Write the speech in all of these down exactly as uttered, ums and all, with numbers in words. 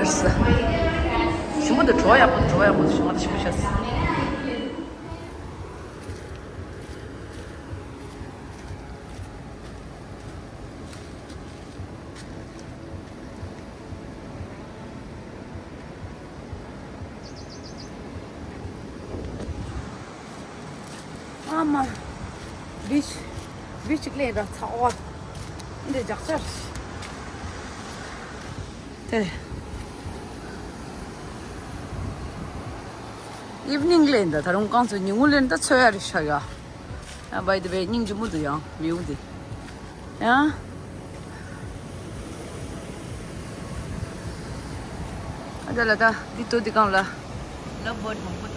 ཞིམ་པོ་འདུག་བྲོ་བ་ཡག་པོ་འདུག་བྲོ་བ་ཡག་པོ་འདུག་ཞིམ་པོ་འདུག་ཞིམ་པོ་ཤ། ཨ་མ། བིཆ། བིཆ་ཅིག་ལས་འདྲ་ཚ་བ། འདི་རྒྱག་ཆར། དེ། ཨིབ་ནིང་ལས་འདྲ་ད་རུང་རྐང་ཚོ་ཉིན་གུང་ལས་འདྲ་ཚོད་ཡ་རེ་ཤ་ཡ། ཨ་བའི་དེ་བའི་སྙིང་རྗེ་མོ་འདུག་ཡང་མིའུ་འདི། ཡང་། ཨ་ད་ལ་ད་འདི་ལྟོ་འདི་གང་ལ། ལབ་བོ་མང་པོ་འདུག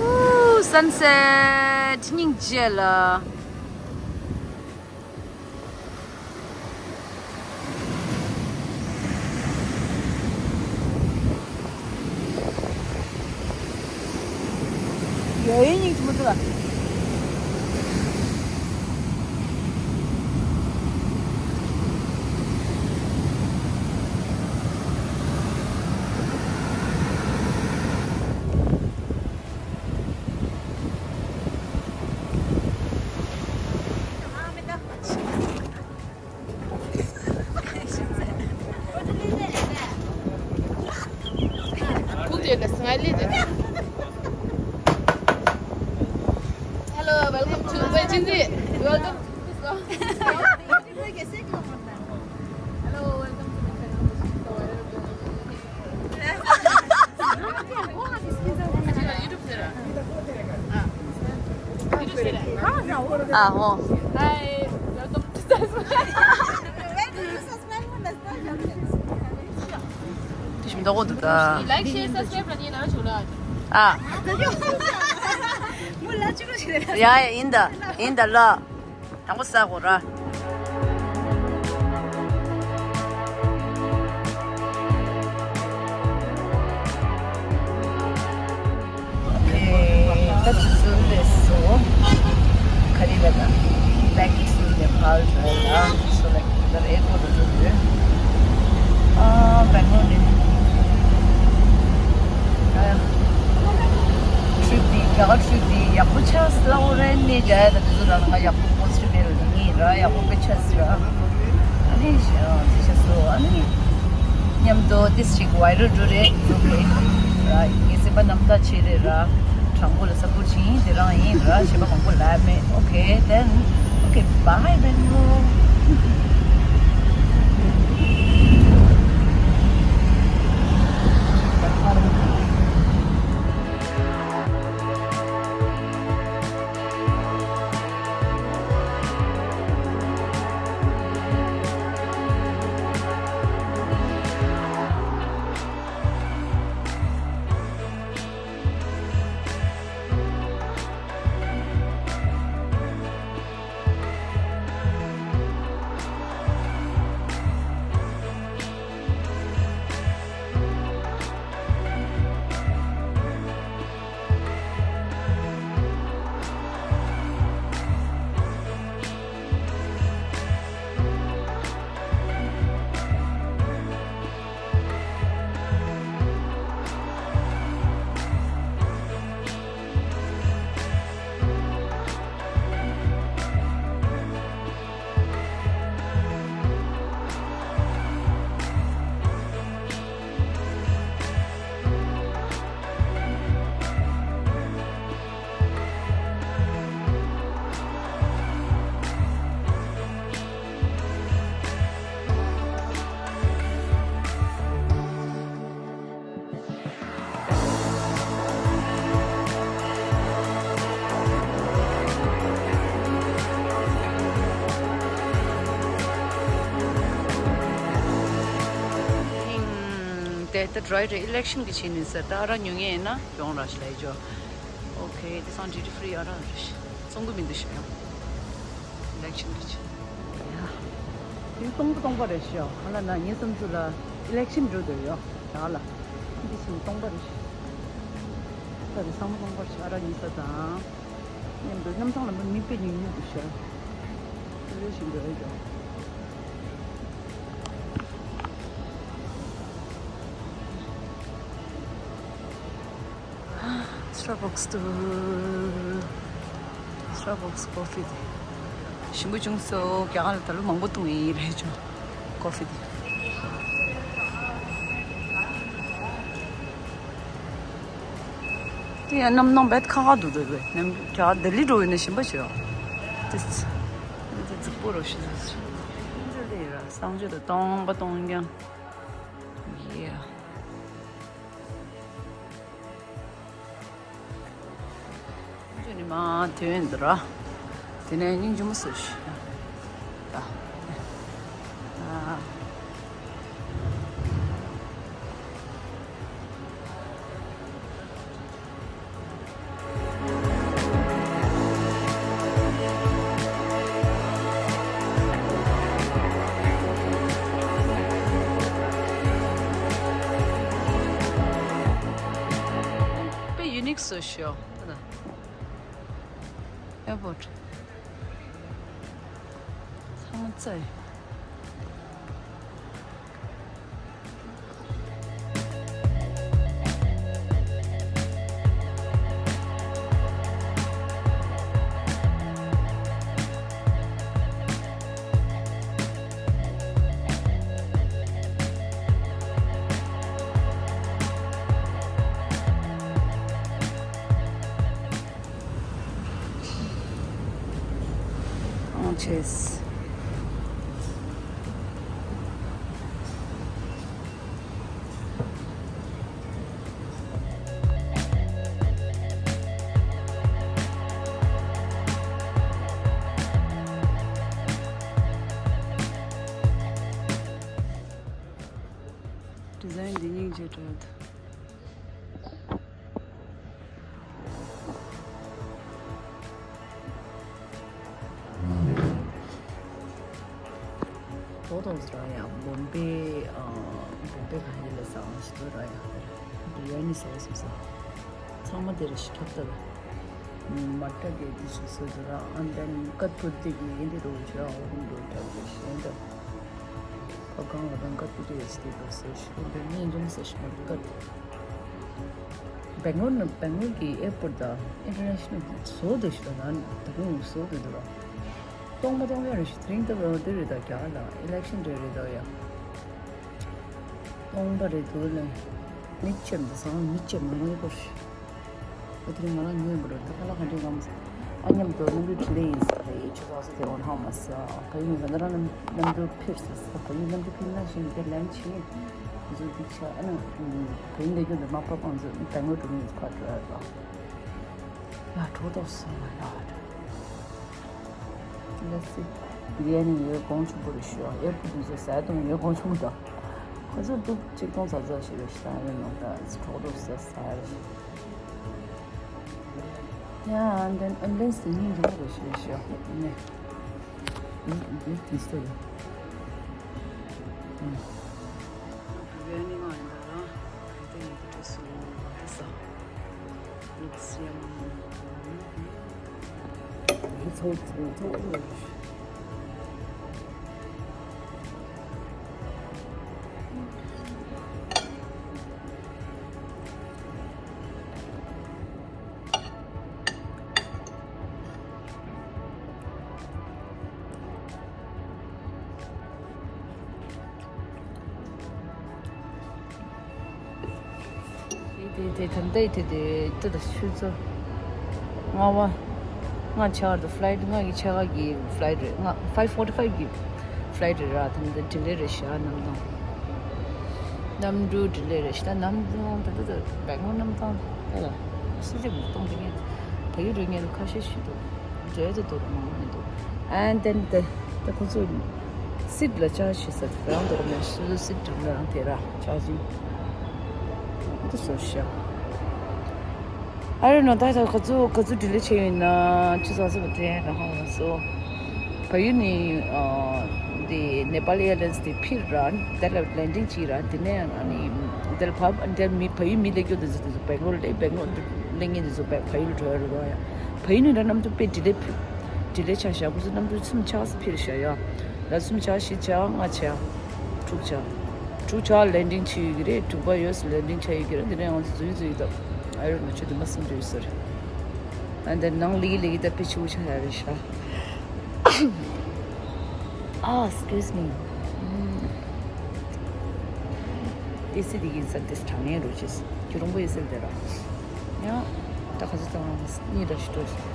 Ooh, sunset. སྙིང་རྗེ་ལ། ཡོད་ཡོད་སྙིང་རྗེ་མོ་འདུག་ཨ། Hello, welcome to, wait, Jinzi, welcome to this vlog. Hello, welcome to the festival. ཨ་ཧོ། Hi, welcome to Tasmania. དེ་ཞིམ་ཏོག་འདུག་ད། Like, share, subscribe ཨ། ཡ་ཡ་ཡིན་ད་ཡིན་ད་ལ། དང་པོ་ཟ་དགོས་ར། ད་ཆུ་ཚོད་ལས་སོ། ག་རེ་ལབ་ན། བྷེང་ལོར་ནས་ཕར་འགྲོ་ཡ་ལ། So like the airport འགྲོ་དགོས། ཨ། བྷེང་ལོར་ནས། ཨ། ཊི་རིབ་འདི་རྒྱ་གར་ཊི་རིབ་འདི་ཡག་པོ་ཆགས་སོང་ལབ་དགོས་རེད། ནས་རྒྱ་ཡ་ད་དེ་ཚོ་ལ་ང་ཡག་པོ་པོ་སི་ཊིབ་རེད་ལབ་ངེས་ར། ཡག་པོ་དཔེ་ཆགས་སོང་ར། ཨ་ནི་ཨ་དེ་ཆགས་སོང་། ཨ་ནི་མཉམ་དུ་ཏིས་ཅིག་བའི་རལ་འགྲོ་རེད། ཨོ་ཁེ་ར། ངའི་སེམས་པ་རྣམ་དག་ཆེ་རེད་ར། དྲང་པོ་ལ་སབ་པོར་བྱེད་ཡིན། དེ་རང་ཡིན་ར། བྱས་པ་མང་པོ་ལབ་མེད། ཨོ་ཁེ། Then okay, bye Bangalore. ད་ཌི་རའི་རེད། ཨི་ལེག་ཤན་གི་ཆེད་ནི་ཟེར། ད་ཨ་རག་ཉོ་མཁན་ཡིན་ན་ཡོང་ར་ཞིག་ལ་ཡི་ཇོ། ཨོ་ཁེ། དེ་སང་ཌིའུ་ཊི་ཕི་རི་ཨ་རག་རེད། བཙོང་གི་མི་འདུག་ཤག་ཡང་། ཨི་ལེག་ཤན་གི་ཆེད། ཡ། དེ་སྟོང་པ་སྟོང་པ་རེད་ཤག་ཨ་ལ་ན་ངའི་བསམ་ཚུལ་ལ་ཨི་ལེག་ཤན་འགྲོ་འདོད་ཡོད་ཡ་ལ། འདི་ཕྱིན་སྟོང་པ་རེད་ཤག་ད་དེ་ཚང་མ་སྟོང་པ་རེད་ཤག་ཨ་རག་ཉོ་ས་དང་། མཉམ་དུ་གནམ་ཐང་ལ་མི་དཔེ་ཉུང་ཉུང་འདུག་ཤག་ཨི་ལེག་ཤན་འགྲོ་ཡོད་ཡ། Starbucks དུ། Starbucks coffee དེ་ཞིམ་པོ་བྱུང་སོང་། རྒྱ་གར་ལ་ད་ལོ་མང་པོ་བཏུང་ཡིན་རེད་ཅོ། ཀོ་ཕི་དེ། དེ་ཡང་གནམ་ཐང་བེད་ཁ་ཁ་འདུག་འདུག་རེད། ནམ་རྒྱ་གར་ལྡི་ལི་འགྲོ་ཡིན་ན་ཞིམ་པོ་བྱོས། དེ་དེ་རྫིག་པོ་རོ་ཞིག་ཟེར། དེ་ར་སང་ཆོས་དང་སྟོང་པ་སྟོང་རྐྱང་། ཡེ། ཅོ་ནི་མ་དོན་འདི་ར། དེ་ནས་སྙིང་རྗེ་མོ་བཟོས་ཤིག་ད། ཨ། དཔེ་ཡུ་ནིག་བཟོས་ཤོག་ད་ལྟ། ཨེར་པོར་ཊི། ཚང་མ་རྩ་ཡི། ཨང་ཆེས། ཌི་ཟའིན་འདི་སྙིང་རྗེ་དྲགས་འདུག་ཏོག་ཏོག་ར་ཡ། བོམ་པེ། ཨ། བོམ་པེ་ག་ཡི་ལ་ས་ཨང་ཞིག་ཏུ་ར་ཡ། བི་རི་ཡ་ནི་ཟ་བ་སོང་ས། ཚང་མ་དེ་རེ་ཞིག་ཁྱབ་ཐབས། མ་ཏྲ་གེ་དེ་ཞིག་བཟོས་འདུག་ར། ཨན་དེན་ཀ་ཐུར་དེ་གི་ཡིན་དེ་རོ་ཇ་ཨོ་ཧུན་རོ་ཏྲ་གེ་ཤེན་ད། ཕ་གང་ལ་དང་ཀ་ཐུར་དེ་ཡེ་སི་དེ་རོ་བཟོས་ཤིག་འདི་ནི་འཇོམས་ས་ཞིག་མ་འདུག་ཀ། སྦེང་ལོར་ནི་སྦེང་ལོར་གི་ཨེར་པོར་ཊི་དང་ཨིན་ཊར་ནེ་ཤ་ནལ་བཟོ་འདུག་ཞིག་ད་ད་དུང་བཟོ་འདུག་འདུག་ར། སྟོང་པ་སྟོང་རྐྱང་རེད་ཤག་དེ་རིང་ལྟ་བུ་འདི་རེད་ད། རྒྱ་གར་ལ་ཨི་ལེག་ཤན་རེད་རེད་ད་ཡ། སྟོང་པ་རེད་འདུག་ལ། མི་ཆེམ་དུ་སང་མི་ཆེམ་མ་མ་ཡོད་པར། ཨ་དེ་རིང་ང་རང་ཉོས་པ་རེད་ད། ཁ་ལག་ག་འདྲས་ངམ། ཨ་མཉམ་དུ་གནམ་གྲུ་དྲི་ལེ་ཡིན་ས་རེད། ཆུ་ཚོགས་སུ་དེ་འོང་ཧང་མ་ས་ཕ་ཡུལ་ང་ཚོ་རང་གནམ་གྲུ་འཕིར་ས་ས་ཕ་ཡུལ་གནམ་གྲུ་འཕིར་ན་ཞིང་དེ་ལན་ཆེ། ཟུར་སྡིག་ཆ་ཨ་ན། བོད་ཡིག་ལས་རྒྱུ་འདི་མ་པ་པང་ཚོ་དང་ངོ་འགྲོ་མིན་ཁ་འགྲོ་ཡ་རོ། ཡ་གྲོགས་ཏོག་སོང་ལ་ཡ་འགྲོ། ལ་སི། འདི་ཡ་ནི་ཡོད་གོང་ཆུང་པོ་རེ་ཞུ་ཨེ་པུ་དུ་ཚོ་ཟ་དང་ཡོད་གོང་ཆུང་པོ་དང་། ཁོ་ཚོ་འདུག་གཅིག་སྟོང་ཙག་ཙག་ཞིག་རེ་ཞུ་ཡ་ནོ་ད་གྲོགས་ཏོག་ཟ་ཟ་རེ་ཞུ། ཡ་ཨན་དེན་ཨན་དེན་སི་ཉིན་རེ་རེ་ཞུ་ཞུ་ནས། འདི་འདི་སོ་རེད། ཨུམ། བི་རི་ཡ་ནི་ང་ཡིན་ད་ར། ག་དེ་ཡིན་དུ་སུ་ཡིན་ད་ས། Looks yum. It's hot, it's hot. དེ་དེ་དེ་ད་ལྟ་དེ་དེ་ད་ད་ཆུ་ཚོད་ལྔ་པ། ལྔ་ཆགས་འདུག་ཕ་ལའི་ཊི་ལྔ་གི་ཕྱེད་ཀ་གི་ཕ་ལའི་ཊི་རེད། ལྔ་ཕའིབ་ཕོར་ཊི་ཕའིབ་གི་ཕ་ལའི་ཊི་རེད་ར། ད་ལྟ་ཌི་ལེ་རེད་ཤག་གནམ་ཐང་། གནམ་གྲུ་ཌི་ལེ་རེད་ཤག་ད་གནམ་ཐང་ད་ད་ད་སྦེང་ལོར་གནམ་ཐང་ད་ལ་སུ་ཅིག་མི་གཏོང་དེ་ངས་ད་ཡུལ་རུ་ངས་ཁ་ཤས་ཤིག་འདུག་འབྲེལ་དུ་འདུག་རུ་མང་པོ་མི་འདུག་ཨན་དེན་ད་ད་ཁོ་ཚོ་སིཊ་ལ་ཅར་ཇི་བྱེད་ས་དེ་རང་འདུག་མེད་སུ་ཚོ་སིཊ་འགྲམ་ལ་རང་དེ་ར་ཅར་ཇི། འདི་བཟོ་ཤག I don't know. ད་ད་ག་ཚོད་ག་ཚོད་delay བྱས་ཡོད་ན་ཅི་བཟོ་ཟེར་བ་དེ་ལ་ཧང་ལ་སོ། ཕ་ཡུལ་ནས་ཨ་དེ་Nepal Airlines དེ་ཕིར་ར་དེ་ལ་landing བྱས་ར། དེ་ནས་ཨ་ནི་དེ་ལ་ཕ་དེ་ལ་མི་ཕ་ཡུལ་མི་སླེབས་རྒྱུ་དེ་ཚོ་དེ་ཚོ་སྦེང་ལོར་སླེབས། སྦེང་ལོར་སླེབས་མཁན་དེ་ཚོ་ཕ་ཡུལ་འགྲོ་ཡ་རེད་རོ་ཡ། ཕ་ཡུལ་ནས་ར་གནམ་གྲུ་དཔེ་delay delay ཆགས་ཤག་ཁོ་ཚོ་གནམ་གྲུ་གསུམ་ཆགས་སུ་ཕིར་ཤག་ཡ། ད་གསུམ་ཆགས་བཞི་ཆགས་ལྔ་ཆགས། དྲུག་ཆགས། དྲུག་ཆགས་landing བྱེད་ཡོད་ཀྱི་རེད། དྲུག་པ་ཡོད་སུ་landing བྱེད་ཡོད་ཀྱི་རེད། དེ་ནས་ང་ཚོ་འཛུལ་འཛུལ་ཡོད་ད། I don't know. ཆུ་དུམ་པ་གསུམ་འགྲོ་ཡོད་ས་རེད། And then ནང་ལི་ལི་ད་དཔེ་ཆུ་བོ་ཆགས་ཡ་རེད་ཤག Ah, excuse me. ཨེ་སི་དེ་གི་ས་དེ་དྲང་ངེས་རོ་ཅེས། ཁྱོད་རོང་པོ་ཨེ་སི་དེ་ར། ཡང་ད་ག་ཚོད་ཙམ་གཉིས་ར་ཞིག་འགྲོ་ཞིག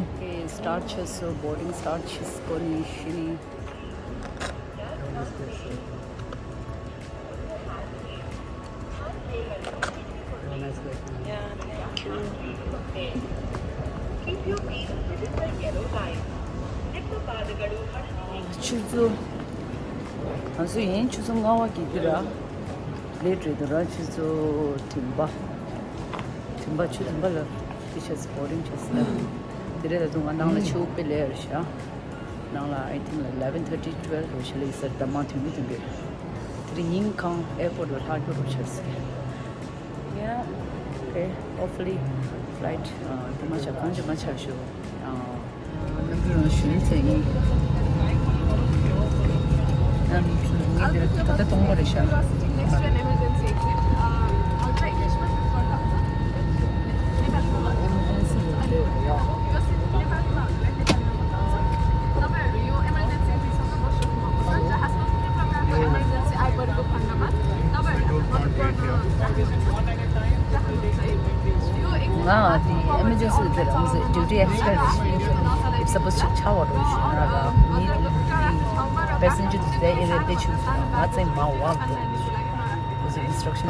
Okay, start བྱས་སོ། Boarding start བྱས་སོ། གོ་ནི་ཤི་ནི། ཆུ་ཚོད། ང་ཚོ་ཡིན་ཆུ་ཚོད་ལྔ་པ་གི་དུས་ར། ལེ་ཊི་རེད་འདུག་ར། ཆུ་ཚོད་བདུན་པ། བདུན་པ་ཆུ་བདུན་པ་ལ་དེ་བྱས་སོ། boarding བྱས་སོ། དེ་རེད་ད་དུང་ང་ནང་ལ་ཆུ་བོ་དཔེ་ལས་རེད་ཤག་ནང་ལ་I think like eleven thirty, twelve འགྲོ་ཤག་ལ་ཡིན་ས་རེད། ད་མ་དུས་མི་དུས་འགྲོ། དེ་རིང་ཉིན་གང་ཨེར་པོར་ལ་ལྷག་རྒྱུ་འགྲོ་ཤག Yeah, okay. Hopefully flight དེ་མ་ཆགས་གང་ཅི་མ་ཆགས་ཤོག་གནམ་གྲུ་རང་ཞོན་ཚར་ཡིན། གནམ་གྲུ་ཉིན་དེར་ད་ལྟ་སྟོང་པ་རེད་ཤག་ང་དེ་emergency དེ་རང་ཟེར་duty extra རེད་ཤག If suppose ཅིག་ཆགས་པ་འགྲོ་ཞིག་ང་ལ་མི་དེ་passenger དེ་ཨེ་རེད་དེ་ཆུ་ང་ཚེ་མ་བ་འགྲོ། ཁོ་ཚོ་instruction